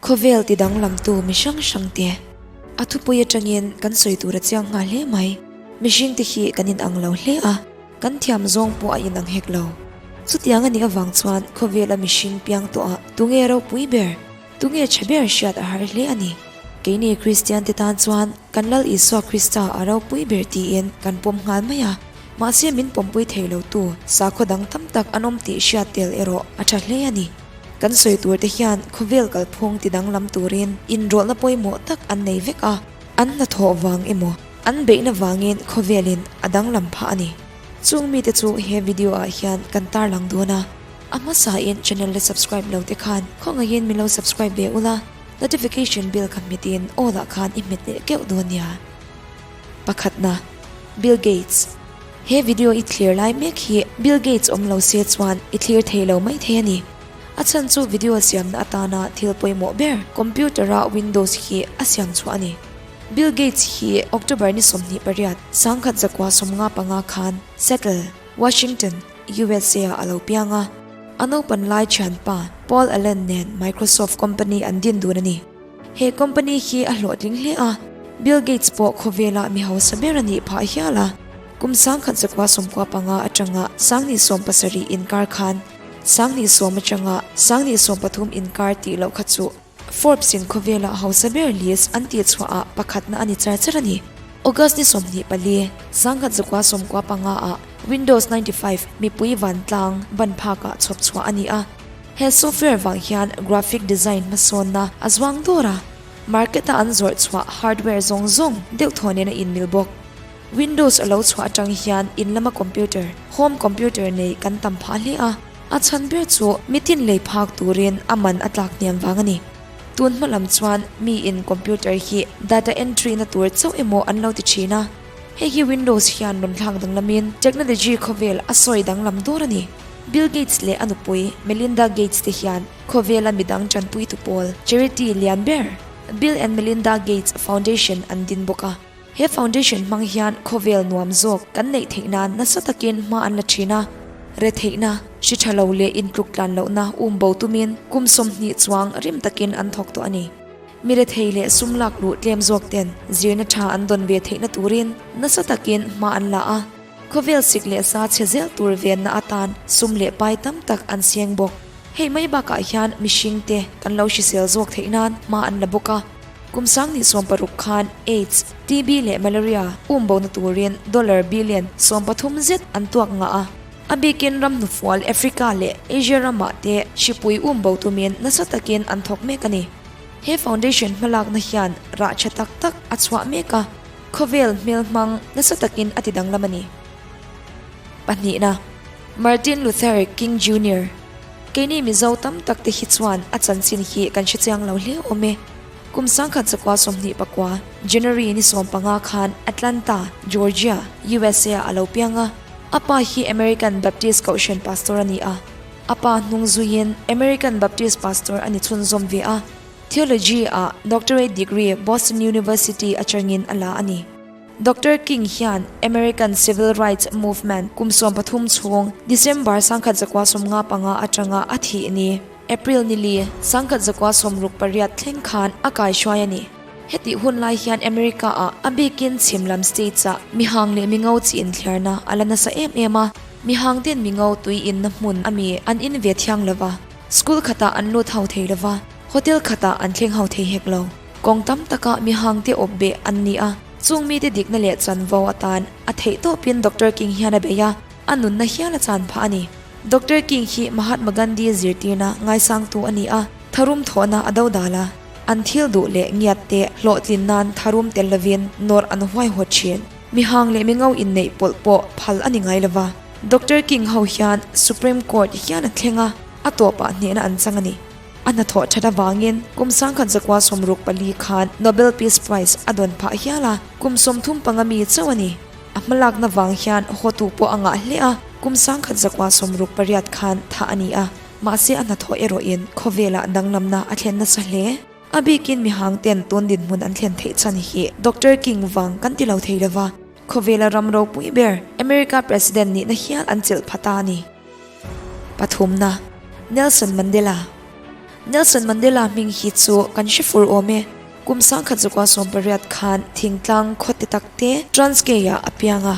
Khawvel tidanglamtu mi hrang hrangte a thupui atangin kan sawi tur a chiang nghal hle mai. Mihringte hi kan inang lo hle a, kan thiam zawng pawh a inang hek lo. Chutiang a nih avang chuan khawvela mihring piang tawhah tunge ropui ber, tunge tha ber hriat a har hle a ni. Keini Kristiante tan chuan kan Lal Isua Krista a ropui ber tiin kan pawm nghal mai a, mahse min pawmpui thei lotu sakhaw dang tam tak an awm tih hriat tel erawh a tha hle a ni. Kan sawi tur te hian khawvel kalphung ti danglam turin inrawlhna pawimawh tak an nei vek a, an hnathawh vang emaw an beihna vangin khawvelin a danglam phah a ni. Chung mite chu he video ah hian kan tarlang dawn a, a hmasain channel la subscribe lo te khan khawngaihin min lo subscribe ve ula, notification bell kha hmetin all ah khan i hmet leh keuh dawn nia. Pakhatna, Bill Gates. He video i thlir lai mek hi Bill Gates awm lo se chuan i thlir thei lo mai thei a ni. A chhan chu video siamna atana thil pawimawh ber computer a Windows hi a siam chhuah a ni. Bill Gates hi October ni 28, 1955 khan Seattle, Washington, USA ah a lo piang a. A naupan lai thianpa Paul Allen nen Microsoft company an din dun a ni. He company hi a hlawhtling hle a, Bill Gates pawh khawvela mi hausa ber a nih phah hial a. Kum 1995 atanga 2017 inkar khan 2010 atanga 2013 inkar tih loh kha chu Forbes in khawvela hausa ber list an tih chhuahah pakhatna a ni char char a ni. August ni 24, 1995 ah Windows 95 mipui vantlang ban phakah chhawp chhuah a ni a. He software vang hian graphic design hmasawnna a zuang dawr a, market a an zawrh chhuah hardware zawng zawng deuh thaw nen a inmil bawk. Windows a lo chhuah atang hian in lama computer, home computer nei kan tam phah hle a, a chhan ber chu mitin lei phak turin a man a tlak hniam vang a ni. Tun hma lam chuan mi in computer hi data entry na tur chauh emaw an lo ti thin a, hei hi Windows hian rawn thlak danglamin technology khawvel a sawi danglam dawr a ni. Bill Gates leh a nupui Melinda Gates te hian khawvela midang tanpuitu pawl charity lian ber Bill and Melinda Gates Foundation an din bawk a. He foundation hmang hian khawvel nuam zawk kan neih theih nan nasa takin hma an la thin a. Retheihna, hri tha lo leh intluk tlan lohna um bo tumin kum 20 chuang rim takin an thawk tawh a ni. Mi rethei leh sum lak luh tlem zawk ten zirna tha an dawn ve theihna turin nasa takin hma an la a. Khawvel sik leh sa chhe zel tur venna atan sum leh pai tam tak an sieng bawk. Hei mai bakah hian mihring te kan lo hrisel zawk theih nan hma an la bawk a. Kum 2016 khan AIDS, TB leh Malaria um bona turin dollar billion 13 zet an tuak ngah a. A bikin ram hnufual Africa leh Asia ramah te hripui um bo tumin nasa takin an thawk mek a ni. He foundation hmalakna hian rah tha tak tak a chhuah mek a. Khawvel hmel hmang nasa takin a ti danglam a ni. Pahnihna, Martin Luther King Junior Keini Mizo tam tak te hi chuan a chanchin hi kan hre chiang lo hle awm e. Kum 1929, January ni 15 khan Atlanta, Georgia, USA ah a lo piang a. A pa hi American Baptist Kohhran Pastor a ni a. A pa hnung zuiin American Baptist Pastor a ni chhunzawm ve a. Theology ah Doctorate degree Boston University atangin a la a ni. Doctor King hian American Civil Rights Movement kum 13 chhung December 1955 atanga a thih ni, April ni li, 1968 thleng khan a kaihruai a ni. Hetih hun lai hian America ah a bikin chhim lam states ah mihang leh mingo chi inthliarna a la nasa em em a, mihang ten mingo tui inna hmun ami an in ve thiang lova. School khatah an lut ho thei lova, hotel khatah an thleng ho thei hek lo. Kawng tam takah mihangte awp beh an ni a, chung mite dikna leh chanvo atan a theih tawpin Doctor King hian a bei a, a nunna hial a chan phah a ni. Doctor King hi Mahatma Gandhi zirtirna ngaisangtu a ni a, tharum thawhna a do dal a, an thil duh leh ngiat te hlawhtlin nan tharum tel lovin nawrh an huaihawt thin. Mihang leh mingo inneih pawlh pawh phal a ni ngai lova. Doctor King ho hian Supreme Court hian a thleng a, a tawpah hnehna an chang a ni. A hnathawh that avangin kum 1964 khan Nobel Peace Prize a dawn phah hial a, kum 35 mi chauh a ni. A hmalakna vang hian hawtu pawh a ngah hle a, kum 1968 khan thah a ni a, mahse a hnathawh erawhin khawvelah danglamna a thlen nasa hle. A bikin mihang ten tun dinhmun an thlen theih chhan hi Doctor King vang kan ti lo thei lova. Khawvela ram ropui ber America President nihna hial an chelh pha ta a ni. Pathumna, Nelson Mandela. Nelson Mandela hming hi chu kan hre fur awm e. Kum 1918 khan thingtlang khaw te tak te Transkei-ah a piang a.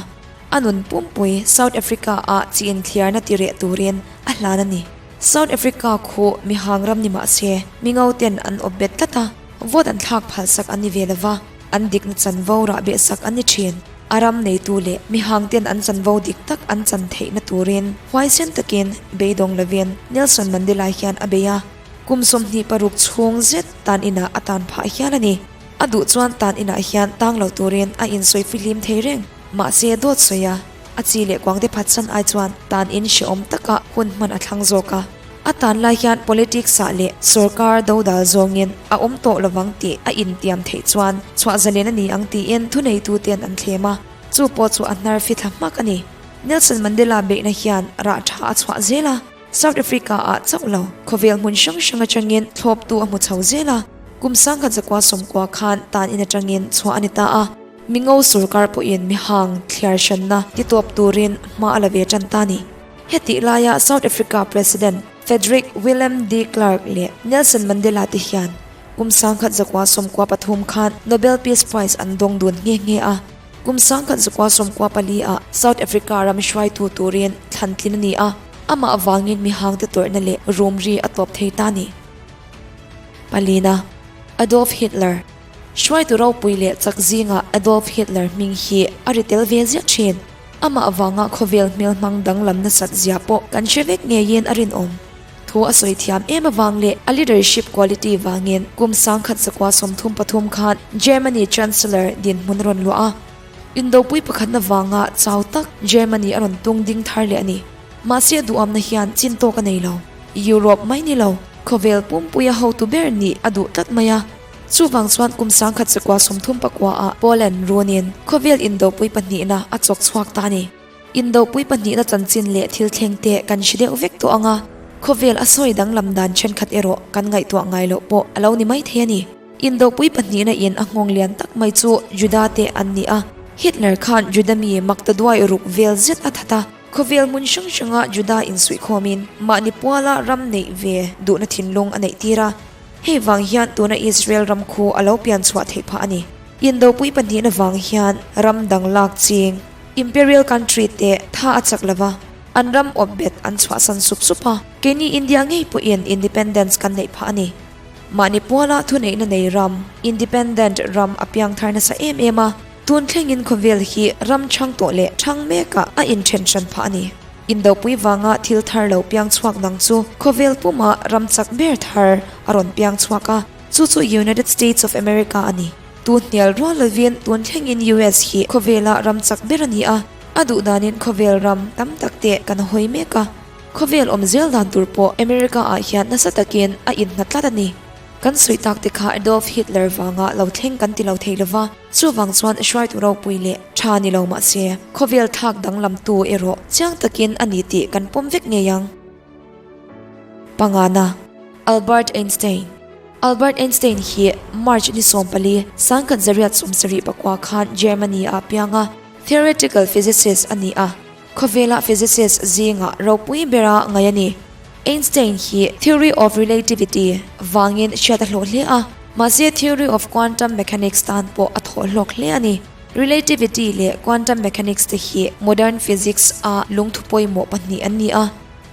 A nun pumpui South Africa-ah chi inthliarna ti reh turin a hlan a ni. South Africa khu mihang ram ni mah se, mingo ten an awp bet tlat a, vote an thlak phalsak an ni ve lo va, an dikna chanvo rah behsak an ni thin. A ram neitu leh mihang ten an chanvo dik tak an chan theihna turin huaisen takin beidawng lovin Nelson Mandela hian a bei a. Kum 26 chhung zet tan inah a tan phah hial a ni. A duh chuan tan inah hian tang lo turin a insawi fihlim thei reng. Mahse dawt sawi a, a chi leh kuangte phatsan ai chuan tan in hrehawm taka hun hman a thlang zawk a. A tan lai hian politics ah leh sorkar dodal zawngin a awm tawh lovang tih a intiam theih chuan chhuah zalen a ni ang tiin thuneituten an thlem a, chu pawh chu a hnar fithla hmak a ni. Nelson Mandela beihna hian rah tha a chhuah zel a. South Africa ah chauh lo, khawvel hmun hrang hrang atangin thlawptu a hmu chho zel a, kum 1990 khan tan in atangin chhuah a ni ta a, mingo sorkar pawhin mihang thliar hranna ti tawp turin hma a la ve tan ta a ni. Hetih laia South Africa President Frederik Willem de Klerk leh Nelson Mandela te hian kum 1993 khan Nobel Peace Prize an dawng dun nghe nghe a, Kum 1994 ah South Africa ram hruaitu turin thlan tlin a ni a, amah avangin mihangte tawrhna leh rumri a tawp thei ta a ni. Palina, Adolf Hitler, Hruaitu ropui leh chak zingah Adolf Hitler hming hi a ri tel ve ziah thin. Amah avanga khawvel hmelhmang danglam nasat zia pawh kan hre vek ngeiin a rinawm. Thu a sawi thiam em avang leh a leadership quality vangin kum 1933 khan Germany Chancellor dinhmun a rawn luah a. Indopui pakhatna vanga chau tak Germany a rawn tung ding thar leh a ni. Mahse a duhamna hian chin tawk a nei lo. Europe mai ni lo, khawvel pumpuia hotu ber nih a duh tlat mai a. Chuvang chuan kum 1939 ah Poland runin khawvel indopui pahnihna a chawk chhuak ta a ni. Indopui pahnihna chanchin leh thil thleng te kan hre deuh vek tawh ang a, khawvel a sawi danglam dan thenkhat erawh kan ngaihtuah ngai loh pawh a lo ni mai thei a ni. Indopui pahnihna in a nghawng lian tak mai chu Juda te an ni a, Hitler khan Juda mi maktaduai ruk vel zet a that a, khawvel hmun hrang hranga Juda insuihkhawmin mahni puala ram neih ve duhna thinlung a neih tir a, hei vang hian tuna Israel ram khu a lo pian chhuah theih phah a ni. Indopui pahnihna vang hian ram dang lak ching. Imperial country te tha a chak lova, an ram awp bet an chhuahsan sup sup a, keini India ngei pawhin independence kan neih phah a ni. Mahni puala thuneihna nei ram, independent ram a piang thar nasa em em a, tun thlengin khawvel hi ram chhang tawh leh chhang mekah a inthen hran phah a ni. Indopui vanga thil thar lo piang chhuak dang chu khawvel puma ram chak ber thar a rawn piang chhuak a, chu chu United States of America a ni. Tu hnial rual lovin tun thlengin US hi khawvela ram chak ber a ni a, a duh danin khawvel ram tam tak te kan hawi mek a. Khawvel awm zel dan tur pawh America ah hian nasa takin a innghat tlat a ni. Kan sawi tak te kha Adolf Hitler vanga lo thleng kan ti lo thei lova, chuvang chuan hruaitu ropui leh tha ni lo mahse khawvel thlak danglamtu erawh chiang takin a ni tih kan pawm vek ngei ang. Pangana, Albert Einstein Albert Einstein hi March ni 14, 1974 khan Germany ah piang a, theoretical physicist a ni a, khawvela physicist zinga ropui bera ngai a ni. Einstein hi theory of relativity vangin hriat a hlawh hle a, mahse theory of quantum mechanics tan pawh a thawh hlawk hle a ni. Relativity leh quantum mechanics te hi modern physics a lungthu pawimawh pahnih an ni a.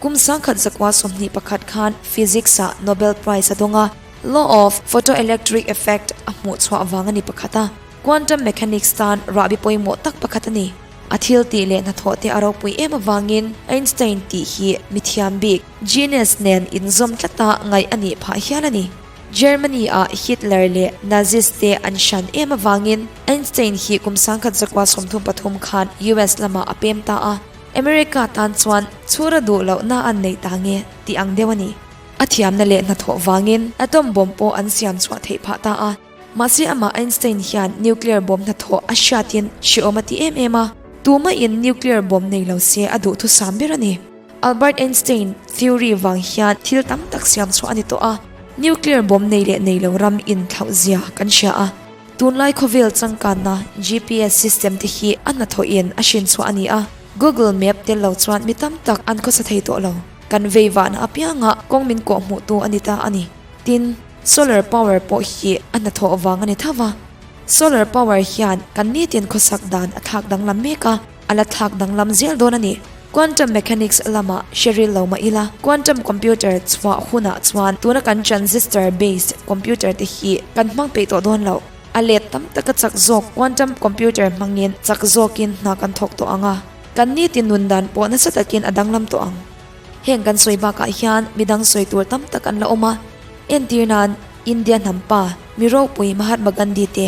Kum 1921 khan Physics ah Nobel Prize a dawng a, Law of Photoelectric Effect a hmuh chhuah vang a ni pakhat a, Quantum Mechanics tan rahbi pawimawh tak pakhat a ni. A thil tih leh hnathawh te a ropui em avangin Einstein tih hi mithiam bik, genius, nen inzawm tlata ngaih a nih phah hial a ni. Germany ah Hitler leh Nazis te an hran em avangin Einstein hi kum 1933 khan US lamah a pem ta a. America tan chuan chhura duh lohna an nei ta nge tih ang deuh a ni. A thiamna leh hnathawh vangin atom bomb pawh an siam chhuah theih phah ta a. Mahse amah Einstein hian nuclear bomb hnathawh a hriatin hrehawm a ti em em a, tumahin nuclear bomb nei lo se a duhthusam ber a ni. Albert Einstein theory vang hian thil tam tak siam chhuah a ni tawh a, nuclear bomb nei leh nei lo ram inthlauh zia kan hria a. Tunlai khawvel changkanna GPS system te hi a hnathawhin a hrin chhuah a ni a, Google Map tel lo chuan mi tam tak an khawsa thei tawh lo. Kan vei vahna apianga kawng min kawh hmuhtu a ni ta a ni. Tin, solar power pawh hi a hnathawh vang a ni tho va. Solar power hian kan nitin khawsak dan a thlak danglam mek a, a la thlak danglam zel dawn a ni. Quantum mechanics lamah hre ril lo mah ila, quantum computer chhuah hunah chuan tuna kan transistor based computer te hi kan hmang peih tawh dawn lo. A let tam taka chak zawk quantum computer hmangin chak zawkin hna kan thawk tawh ang a, kan nitin nun dan pawh nasa takin a danglam tawh ang. Heng kan sawi bakah hian midang sawi tur tam tak an la awm a, entir nan India hnam pa mi ropui Mahatma Gandhi te,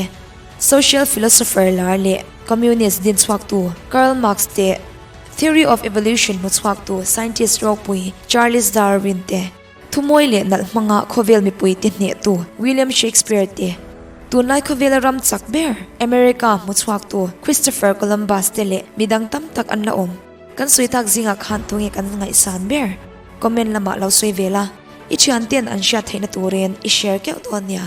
social philosopher lar leh communist din chhuaktu Karl Marx te, theory of evolution hmu chhuaktu scientist ropui Charles Darwin te, thumawi leh nalh hmanga khawvel mipui te hnehtu William Shakespeare te, tunlai khawvela ram chak ber America hmu chhuaktu Christopher Columbus te leh midang tam tak an la awm. Kan sawi tak zingah khan tunge kan ngaihsan ber? Comment lamah lo sawi ve la, i thianten an hriat theihna turin i share keuh dawn nia.